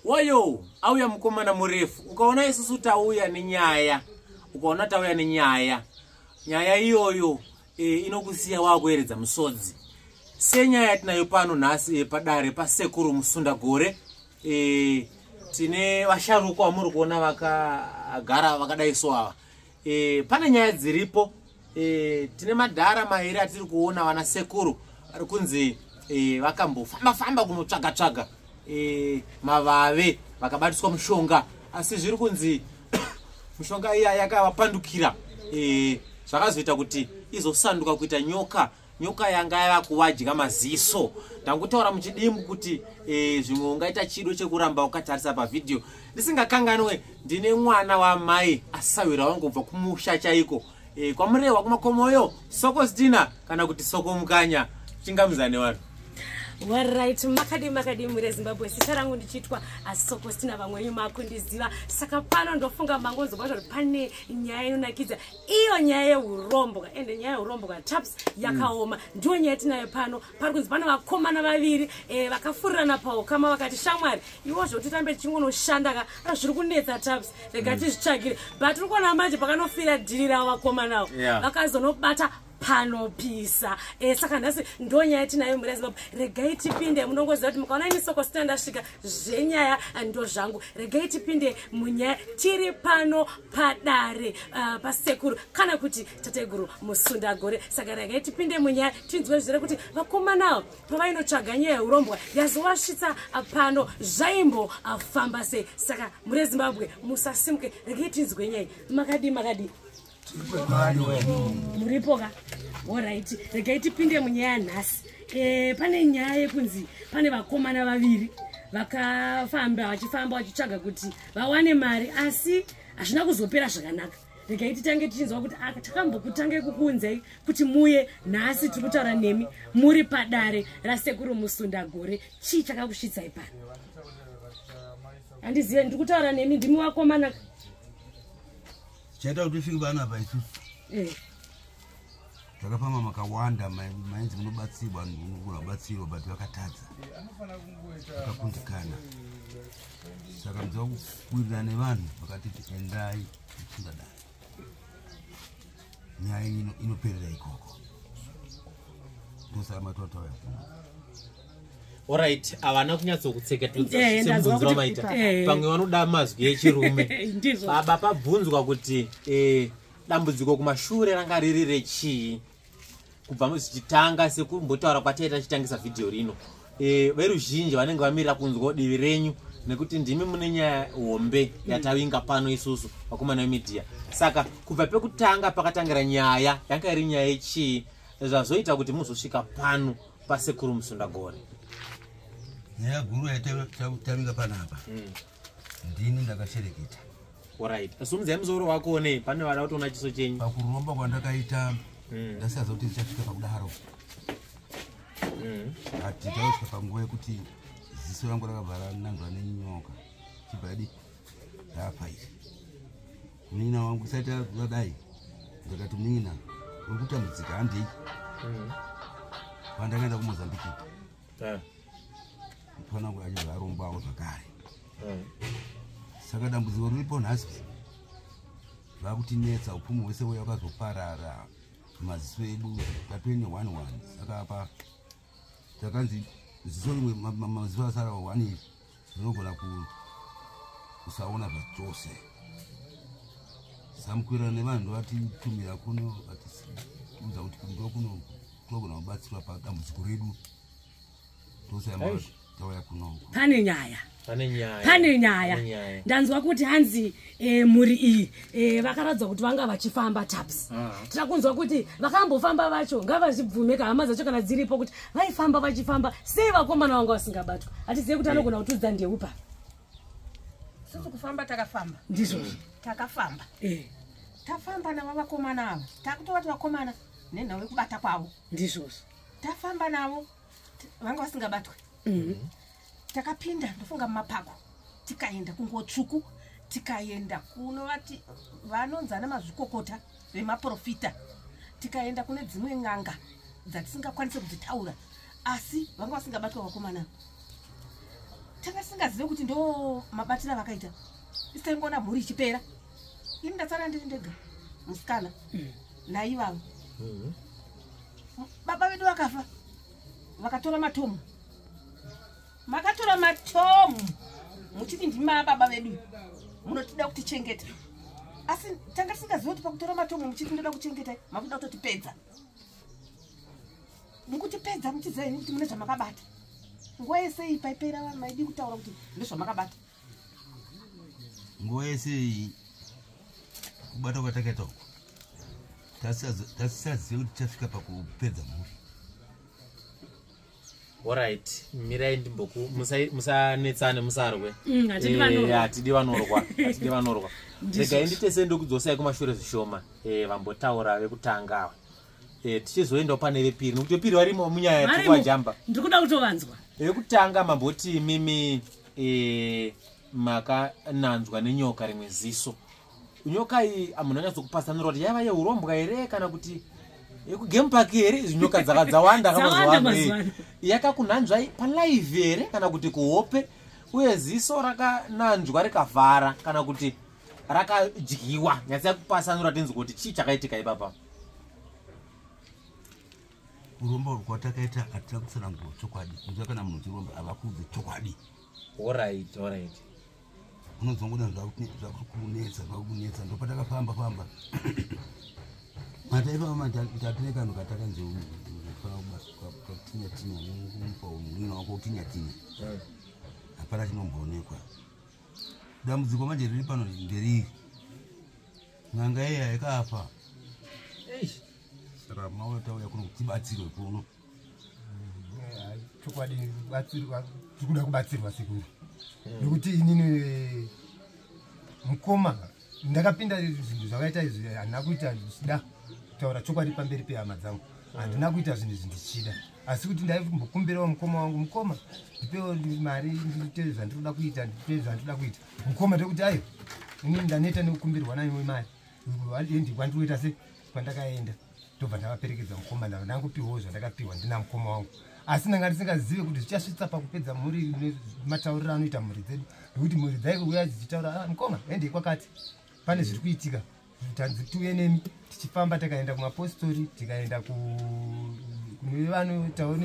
Woyo auya mukomana murefu. Ukaona isusu tauya nenyaya, ukaona tauya nenyaya, nyaya iyoyo inokusiya wakueredza musodzi. Senyaya yatinayo pano nhasi padare pasekuru Musundagore, tine vasharukwa vamuri kuona vakagara vakadai so ava. Pane nyaya dziripo. Tine madhara mairi atiri kuona vana sekuru vari kunzi vakambofamba famba kunotsvaga tsvaga mavave, vakabatiswa mushonga, asi zviri kunzi mushonga iya yakavapandukira, zvakazoita kuti izosanduka kuita nyoka. Nyoka yanga yava kuvadya maziso. Ndangotaura muchidimbu kuti zvimwe ungaita chido chekuramba wakatarisa pavhidhiyo. Ndisingakanganwe, ndine mwana wamai asawira wangu kubva kumusha chaiko, kwaMurehwa kumakomoyo, Sokostina kana kuti Soko Mukanya. Chingamizane vanhu. Alright, makadi makadi muri Zimbabwe. Zita rangu ndichiitwa Sokostina, vamwe makundiziva. Saka pano ndofunga mangonzwa kuti pane nyaya inonakidza, iyo nyaya yeurombwa. Ende nyaya yeurombwa, Taps, yakaoma. Ndiyo nyaya tinayo pano. Pari kunzi pane vakomana vaviri vakafurirana paukama, vakati, "Shamwari, iwo zvokuti tambe tichingonoshanda ka zviri kunetsa, Taps, rega tizvitsvagire." But uri kuona manje pakanofira dhiri ravo vakomanawo, vakazonobata panopisa. Saka nhasi ndo nyaya tinayo muri Zimbabwe. Regai tipinde. Munongoziva kuti mukaona ini Sokostina ndasvika, zvenyaya ndo zvangu. Regai tipinde munyaya. Tiri pano padare pasekuru kana kuti tateguru Musundagore. Saka regai tipinde munyaya, tinzwe zvere kuti vakomanawo pavainotsvaga nyaya yeurombwa yazovasvitsa pano zvaimbofamba sei. Saka muri Zimbabwe, musasimuke, regai tinzwe nyaya. Makadi makadi, muripo ka? Alright, regai tipinde munyaya nhasi. Pane nyaya yekunzi pane vakomana vaviri vakafamba, vachifamba vachitsvaga kuti vawane mari, asi hazvina kuzopera zvakanaka. Regai titange tichinzwa kuti takambokutange kukuunzai kuti muye nhasi tiri kutaura nemi muri padare rasekuru Musundagore. Chii chakakusvitsai pano? Handizive, ndiri kutaura nemi, ndimi vakomana. Chaita kuti tisvike panapa isusu, takafamba makawanda, mainzi munobatsirwa, munogona kubatsirwa, but vakatadza, vakakundikana. Saka mudziva kuwirirana nevanhu vakatiti endai kuSundadare, nyaya ino inoperera ikoko. Ndosaka matotauya kuno. Alright, havana kunyatsokutseketudza Ndazwa semubvunzo wamaita. Pamwe vanoda mazwi echirume. Ndizvo. Baba, pabvunzwa kuti dambudziko kumashure ranga riri rechii kubva zvichitanga, sekumbotaura kwataita tichitangisa vhidhiyo rino. Veruzhinji vanenge vamirira kunzwa divi renyu nekuti ndimi mune nyaya hombe yatavinga pano isusu vakomana vemedia. Saka kubva pekutanga pakatangira nyaya, yanga iri nyaya yechii zvazoita kuti muzosvika pano pasekuru Musundagore? Nyaya guru yatavinga panapa, ndini ndakashereketa. Alright, sumudzai musoro wako nei, pane vada kutoona chiso chenyu. Pakuromba kwandakaita, ndasingaziva kuti ndichasvika pakudaro. Ati tausvika panguva yekuti ziso rangu rakabva rananzwa nenyoka, chibva yadi yafa iri. Munin'ina wangu isati adai, ndakati, "Munin'ina, uri kutambudzika, handei." Pandakaenda kuMozambiki, mufana wangu achibva arombawo zvakare. Saka dambudziko riripo nhasi vakutinetsa, upfumi hwese uya wakazoparara, maziso edu tatone one one. Saka apa takanzi ziso rimwe, maziso asara one iri rinogona kusaona zvachose. Samukwirana nevanhu vatitumira kuno, vatiudza kuti ndo kuno tinogona kubatsirwa padambudziko redu. Tosaya tauya kunoku. Pane nyaya. Pane nyaya. Pane nyaya. Pane nyaya. Ndanzwa kuti hanzi mhuri iyi vakaratidza kuti vanga vachifamba, Taps. Tira kunzwa kuti vakambofamba vacho ngavazvibvume kahama dzacho kana dziripo kuti vaifamba vachifamba sei vakomana vanga vasingabatwa. Hatizive kuti anogona kutiudza ndeupa. Susu kufamba takafamba. Ndizvozvo. Takafamba. Tafamba navo vakomana ava, takutovati vakomana nenhau yekubata kwavo. Ndizvozvo. Tafamba navo, vanga vasingabatwe. Takapinda, ndofunga mumapako, tikaenda kungotsvuku, tikaenda kunovati vanonzi ana mazvikokota vemaprofita, tikaenda kune dzimwe n'anga dzatisingakwanisi kudzitaura, asi vanga vasingabatwa vakomana. Tanga tisingazive kuti ndo mabatiro avakaita. Isi taingoona mhuri ichipera. Ini ndatsara ndiri ndega musikana naivavo. Baba vedu vakafa, vakatora matomu. Makatora matomu muchiti ndima baba vedu, munotida kutichengeta. Asi tanga tisingazive kuti pakutora matomu muchiti ndoda kuchengeta, makuda kutotipedza. Mukutipedza muchiziva henyu kuti mune zvamakabata. Nguva yese iyi paipera vanhu maidi kutaura kuti ndezvamakabata. Nguva yese iyi kubata kwatakaita uku tasisazive kuti tichasvika pakupedza mhuri. Alright, mirai ndimboku musanetsane, musarwe. Hatidi vanorwa. Hatidi vanorwa, hatidi vanorwa. Regai nditese ndokudzosai kumashure zvishoma. Vambotaura vekutanga ava. Tichizoendawo pane vepiri, nokuti vepiri varimo munyaya Varimo. yatikuwajamba. Ndiri kuda kutovanzwa. Vekutanga mamboti imimi makananzwa nenyoka rimwe ziso. Nyoka iyi munhu anyatsokupatsanura kuti yaiva yeurombwa here kana kuti yekugame park here? Izvi nyoka dzawanda Dzawanda mazuva ano, mazuva ano. Yakakunanzvai palive here kana kuti kuhope? Uye ziso rakananzwa rikavhara kana kuti rakadyiwa? Nyatsai kupatsanura tinzwe kuti chii chakaitika ipapa. Kuromba kwatakaita hatina kutsanangura chokwadi. Unoziva kana munhu uchiromba havakuudze chokwadi. Alright, alright. Unozongoona zvakukunetsa, zvakukunetsa. Ndopatakafamba famba mataifamba, tatine kanhu katakanzi katinya tinya, umupa munina wako utinya tinya, hapana chinomboonekwa. Dambudziko manje riri pano nderiri n'anga iya yakafa, saka maona tauya kuno kuti tibatsirwe kuno. Chokwadi batsirwa, tiri kuda kubatsirwa sekuru, nekuti inini mukoma ndakapinda zvinhu zvakaita izvi, handina kuita ndichida. Kutaura chokwadi pamberi pehama dzangu, handina kuita zvinhu izvi ndichida, asi kuti ndaimbokumbirawo mukoma wangu, mukoma ndipewo mari ndiite zvandinoda kuita, ndipe zvandinoda kuita mukoma. Ndekuti aiwa, inini ndaneta nekukumbirwa naimwe mari, endi kwandinoita se kwandakaenda, ndobva ndavaperekedza mukoma, ndangopiwawo zvandakapiwa ndina mukoma wangu. Asi ndanga ndisingazive kuti zvichasvitsa pakupedza mhuri matauriro anoita mhuri dzedu, nekuti mhuri dzaiuya dzichitaura, "Ah, mukoma endei kwakati, pane zviri kuitika, tanzi tiuye nemi." Tichifamba takaenda kumapostori, tikaenda kune vanoitawo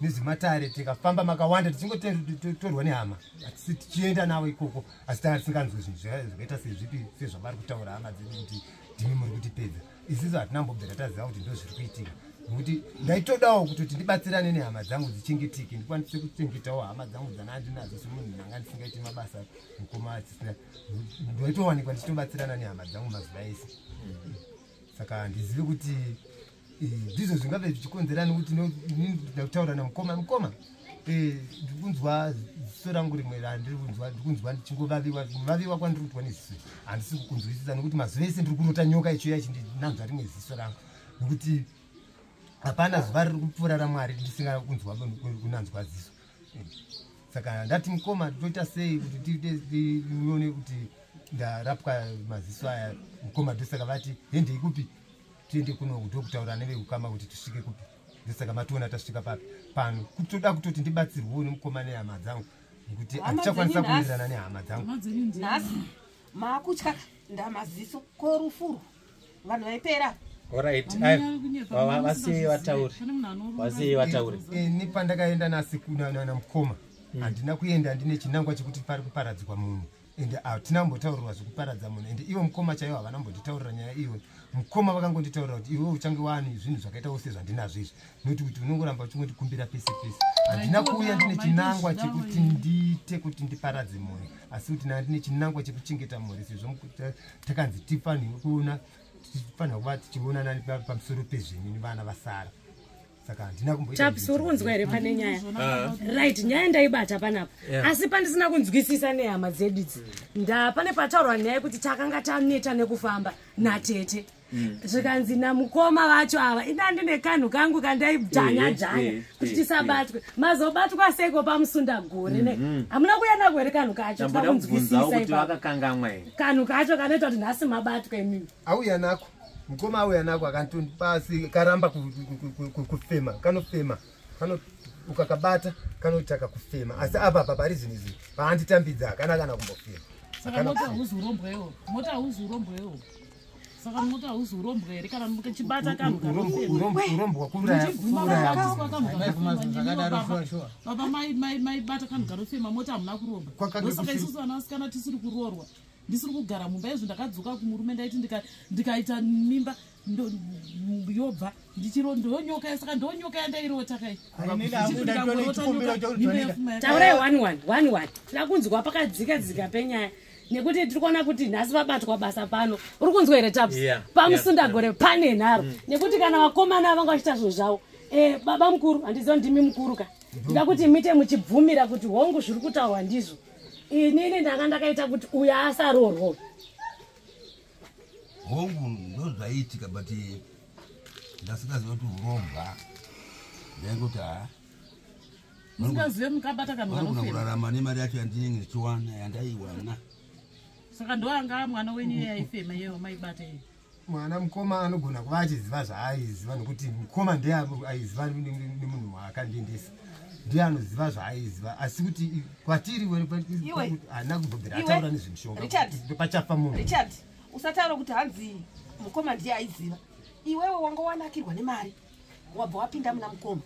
nezvematare, tikafamba makawanda tichingotorwa nehama, hatisi tichienda navo ikoko, asi tanga tisinganzwi zvinhu zvakaita sezvipi sezvavari kutaura hama dzedu kuti ndimi muri kutipedza. Isusu hatina mbobvira taziva kuti ndo zviri kuitika, nekuti ndaitodawo kutoti ndibatsirane nehama dzangu dzichengeteke, ndikwanise kuchengetawo hama dzangu dzana ndinadzo semunhu ndanga ndisingaiti mabasa mukoma asisina, ndaitowanikwa ndichitobatsirana nehama dzangu mazuva ese. Saka handizivi kuti ndizvo zvingave zvichikonzera, nekuti inini ndakutaura namukoma, mukoma ndikunzwa ziso rangu rimwe randiri kunzwa, ndikunzwa ndichingovaviwa, kuvaviwa kwandiri kuitwa neziso handisi kukunzwisisa, nekuti mazuva ese ndiri kurota nyoka ichiuya ichindinanzva rimwe ziso rangu, nekuti hapana zuva riri kupfuura raMwari ndisinga kunzwa kunanzwa ziso. Saka ndati mukoma toita sei kuti tione kuti ndarapwa maziso aya mukoma? Ndosaka vati hendei kupi, tiende kuno, ndokutaura neveukama kuti tisvike kupi. Ndosaka mationa tasvika papi pano, kutoda kutoti ndibatsirwewo nemukoma nehama dzangu, nekuti Hama handichakwanisa dzenyu nhasi. kuwirirana nehama dzangu. Nhasi maakutya ndamaziso korufuru, vanhu vaipera. Alright, vasiyei vataure, vasiyei vataure. Ini pandakaenda namukoma handina kuenda ndine chinangwa chekuti pari kuparadzwa munhu, ende hatina kumbotaurirwa zvekuparadza munhu, ende ivo mukoma chaivo havana kumbonditaurira nyaya iyoyo. Mukoma vakangonditaurira kuti iwe uchange wani zvinhu zvakaitawo sezvandinazvo izvi, nokuti kuti unongoramba uchingondikumbira pese pese. Handina kuuya ndine chinangwa chekuti ndiite kuti ndiparadze mhuri, asi kuti ndanga ndine chinangwa chekuchengeta mhuri, sezvo takanzi tifanirwe kuona, tifanira kuva tichionana pamusoro pezvenyu nevana vasara. Saka handina kumboita. Taps, uri kunzwa here pane nyaya? Right, nyaya ndaibata panapa, asi pandisina kunzwisisa nehama dzedu idzi, ndapane pataurwa nyaya yekuti takanga taneta nekufamba natete, zvikanzi namukoma vacho ava, ina ndine kanhu kangu kandaijanya janya kuti tisabatwe. Mazobatwa seko pamusunda gore ne hamuna kuuya nako here kanhu kacho? Tamboda Tida kubvunzawo kunzwisisa kuti ipapo. vakakangamwa here? Kanhu kacho kanoita kuti nhasi mabatwe imimi. Auya nako mukoma, auya nako akantondipasi, karamba kufema, kanofema. Ukakabata kanotaka kufema, asi apa apa pari zvinhu izvi paanditambidza hakana kana kumbofema. Saka mota hauzi urombwa iwo, mota hauzi urombwa iwo. Saka mota hauzi urombwa here kana muchibata kanhu kanofema? Urombwa kuuraya. Muchibvuma Kuuraya. kubatiswa kanhu Maibvuma kanofema zvakadaro, ndimiwo sure, sure. baba. Maibata kanhu kanofema, mota hamuna kuromba. Kwakange Ndosaka kusiri- isusu vana vasikana tisiri kuroorwa, ndisiri kugara mumba. Izvo ndakadzoka kumurume, ndaiti ndikaita mimba yobva ndichiro ndonyoka. Saka ndonyoka yandairota kai. Inini hangu ndaitone chikumbiro chokuti Jonika Taurai one one one one. Tida kunzwa pakadzika dzika penyaya, nekuti tiri kuona kuti nhasi vabatwa basa pano. Uri kunzwa here, Taps? Yeah. Pamusundagore pane nharo, nekuti kana vakomana vanga vachiita zvinhu zvavo. Baba mukuru, handiziva ndimi mukuru ka, ndida kuti muite muchibvumira kuti hongu, zviri kutaurwa ndizvo. Inini ndanga ndakaita kuti uyo asarorwa. Hongu, ndozvaiitika, but ndasingaziva kuti urombwa. Ndaingoti ha, Musingazive mukabata kanhu vanogona kanofema. kurarama nemari yacho yandinenge ndichiwana, yandaiwana. Saka ndoanga mwana wenyu iye aifema iyeyo maibata iye? Mwana mukoma anogona kuva achiziva zvaaiziva, nokuti mukoma ndiye aiziva nemunhu waakandiendesa, ndiye anoziva zvaaiziva. Asi kuti kwatiri Iwe. haana kubvobvera Iwe. ataura nezvemishonga. Richard. Pachafa munhu. Richard, usataura kuti hanzi mukoma ndiye aiziva. Iwewe wanga wanakirwa nemari, wabva wapinda muna mukoma,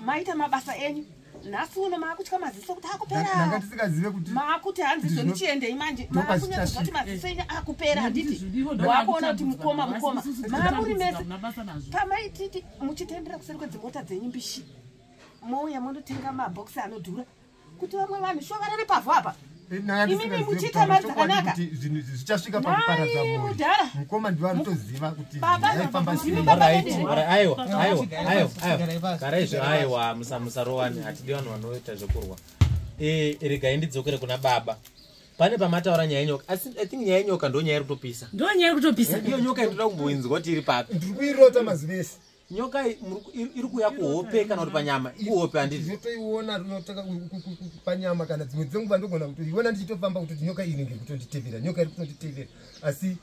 maita mabasa enyu. Nhasi uno maakutya maziso kuti Ndanga akupera. tisingazive kuti Maakuti hanzi zonichiendei manje, Ndopazvichasvika. maakunyatsoziva kuti maziso enyu akupera, handiti? Zvidiwo Waakuona kuti mukoma, mukoma, maamuri mese. Muna basa nazvo. Pamaititi muchitendera kuseri kwedzimota dzenyu mbishi, mouya mondotenga mabhokisi anodhura kuti vamwe vanhu sho varare pavhu apa. Ndanga Imimi tisingazive muchiita kutaura mari chokwadi dzakanaka. kuti zvinhu izvi zvichasvika pakuparadza Nai, mhuri. mudhara. Mukoma ndiwo anotoziva kuti Baba, zvaifamba ndimi sei. baba. Alright, alright, aiwa, aiwa, aiwa, aiwa. Garai pasi. Garai zve, aiwa, musarowane, hatidi vanhu vanoita zvekurwa. Regai ndidzokere kuna baba. Pane pamataura nyaya yenyoka, asi I think nyaya yenyoka ndo nyaya iri kutopisa. Ndo nyaya iri kutopisa. Iyo nyoka inoda kumboinzwa kuti iri papi. Ndiri kuirota mazuva ese. Nyoka iyi iri kuuya kuhope kana kuti panyama? Kuhope, handiti? Ndinotoiona rinotaka panyama, kana dzimwe dzenguva ndogona kutoiona ndichitofamba, kutoti nyoka iyi inenge iri kutonditevera, nyoka iri kutonditevera. Asi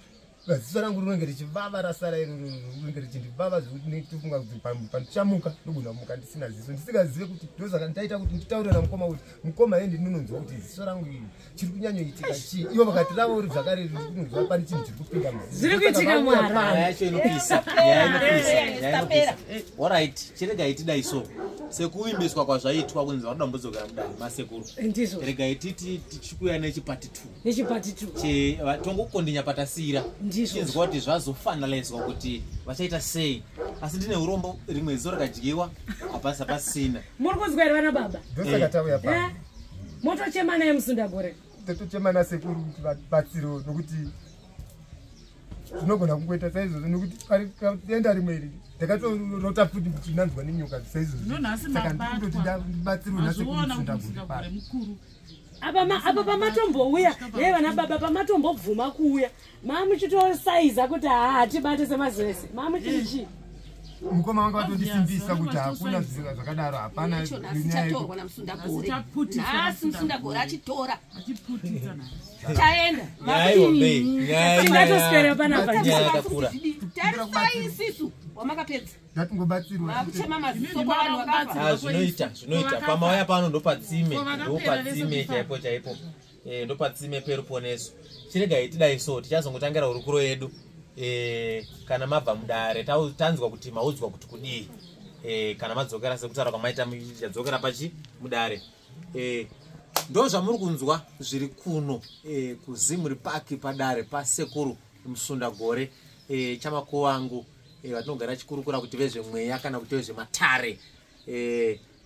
ziso rangu rinenge richivava, rasara iroro rinenge richindivava zvekuti ndinotofunga kuti pandichamuka ndogona kumuka ndisina ziso, ndisingazive kuti. Ndosaka ndaita kuti nditaure namukoma kuti mukoma, ye ndinononzwa kuti ziso rangu iri chiri kunyanyoitika chii. Ivo vakati ravo uri zvakare riri kunonzwa pane chinhu chiri kupinda muziso. Zviri kuitika Saka vauya muHarare. pano. Nyaya yacho inopisa, nyaya inopisa, nyaya inopisa. Alright, chiregai tidai so, sekuvimbiswa kwazvaitwa kunzi vanoda kumbodzokera mudare masekuru. Ndizvo. Regai titi tichikuya nechipati 2. Nechipati 2. Tongokondinya patasiyira. Ndizvo. Chinzwa kuti zvazofanalizwa kuti vachaita sei. Asi ndine urombo, rimwe ziso rikadyiwa hapasi hapasina. Muri kunzwa here, vana baba? Ndosaka tauya Eh? pano. Motochema naye musundagore. Totochema nasekuru kuti vabatsirewo, nokuti zvinogona kungoita saizvozvo, nokuti denda rimwe iri ndakatorota futi ndichinanzwa nenyoka saizvozvo. Zvino nhasi Saka ndikutoti mabatwa. ndibatsirwe nasekuru. Mazviona kuti Musundagore musundagore pano. mukuru. Apa pamatombouya nei, vana baba, pamatombobvuma kuuya, mamuchitosaiza kuti haa, hatibate semazuva ese, mamuchiti chii? Mukoma vanga vatondisimbisa Obvious, kuti hakuna vatosaisa. zvakadaro, hapana Icho nhasi nyaya chatorwa namusundagore. Nhasi chaputisa. Nhasi musundagore achitora. Achiputisa nhasi. Chaenda. Nyaya ihombe, nyaya Tingatoswera panapa. Nyaya yakakura. Tarisai isisu wamakapedza. Ngatingobatsirwa. Maakuchema maziso Imimi kwavanhu vakafa. makubatsira. Ah, zvinoita, zvinoita. Pamauya pano ndopatsime, Ko vakapera ndopatsime vese. chaipo chaipo. Ndopatsime peruponeso. Chiregai tidai so, tichazongotangira hurukuro yedu kana mabva mudare, tanzwa kuti maudzwa kuti kudii. Kana madzokera sekutaura kwamaita, yadzokera pachi mudare. Ndo zvamuri kunzwa zviri kuno kuZimri Park padare pasekuru Musundagore Chamakuvangu, vatinogara chikurukura kuti vezvemweya kana kuti vezvematare.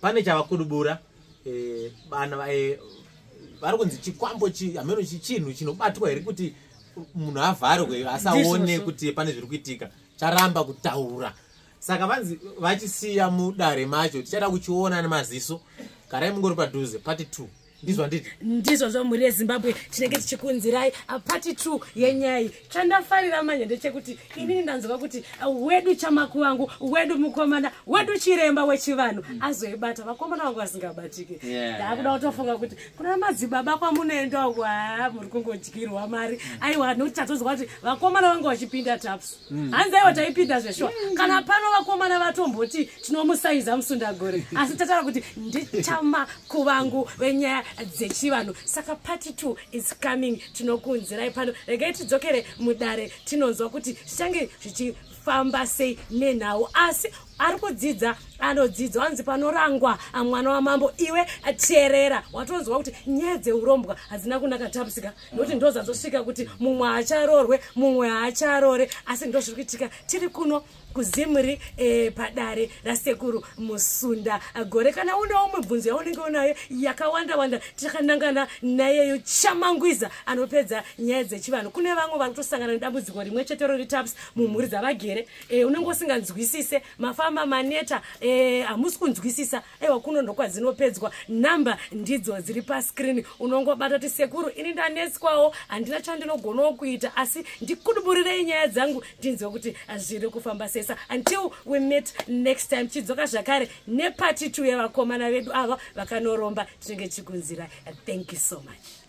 Pane chavakudubura, bana vari kunzi chikwambo hameno chinhu chinobatwa here kuti munhu avharwe asaone Ndizvozvo. kuti pane zviri kuitika, charamba kutaura. Saka vanzi vachisiya mudare macho, tichada kuchiona nemaziso. Garai mungori padhuze, part 2. Ndizvo handiti? Ndizvozvo, mhuri yeZimbabwe, tinenge tichikunzirai part 2 yenyaya iyi. Chandafarira manje ndechekuti inini ndanzwa kuti wedu Chamakuvangu wedu, mukomana wedu, chiremba wechivanhu azoibata, vakomana vangu vasingabatiki. Ndakuda kutofunga kuti kuna madzibaba kwamunoenda uku, haa, muri kungodyirwa mari. Aiwa, nokuti tatozwa kuti vakomana vangu vachipinda taps, hanzi aiwa, taipinda zveshuwa. Kana pano vakomana vatomboti tinomusaiza Musundagore, asi tataura kuti ndiChamakuvangu venyaya dzechivanhu. Saka part 2 is coming, tinokunzirai pano. Regai tidzokere mudare, tinonzwa kuti zvichange zvichifamba sei nenhau. Asi ari kudzidza anodzidza, wanzi panorangwa mwana wamambo iwe teerera. Watonzwa kuti nyaya dzeurombwa hadzina kunaka, tapsika, nokuti ndo dzazosvika kuti mumwe haacharorwe, mumwe haacharore. Asi ndo zviri kuitika. Tiri kuno kuZimri, padare raSekuru Musunda Gore. Kana unewo mibvunzo yaunenge unayo yakawanda wanda, takanangana nayeyo Chamangwiza anopedza nyaya dzechivanhu. Kune vamwe vari kutosangana nedambudziko rimwe chetero ritaps mumhuri dzavagere, unenge usinganzwisise, mafamba maneta, hamusi kunzwisisa. Aiwa, kuno ndokwadzinopedzwa. Namba ndidzo dziri pascreen, unongobata kuti sekuru, ini ndanetswawo, handina chandinogonawo kuita, asi ndikuduburirei nyaya dzangu ndinzwe kuti zviri kufamba sesa. Until we meet next time, chidzoka zvakare nepart 2 yevakomana vedu ava vakanoromba, tinenge tichikunzira. Thank you so much.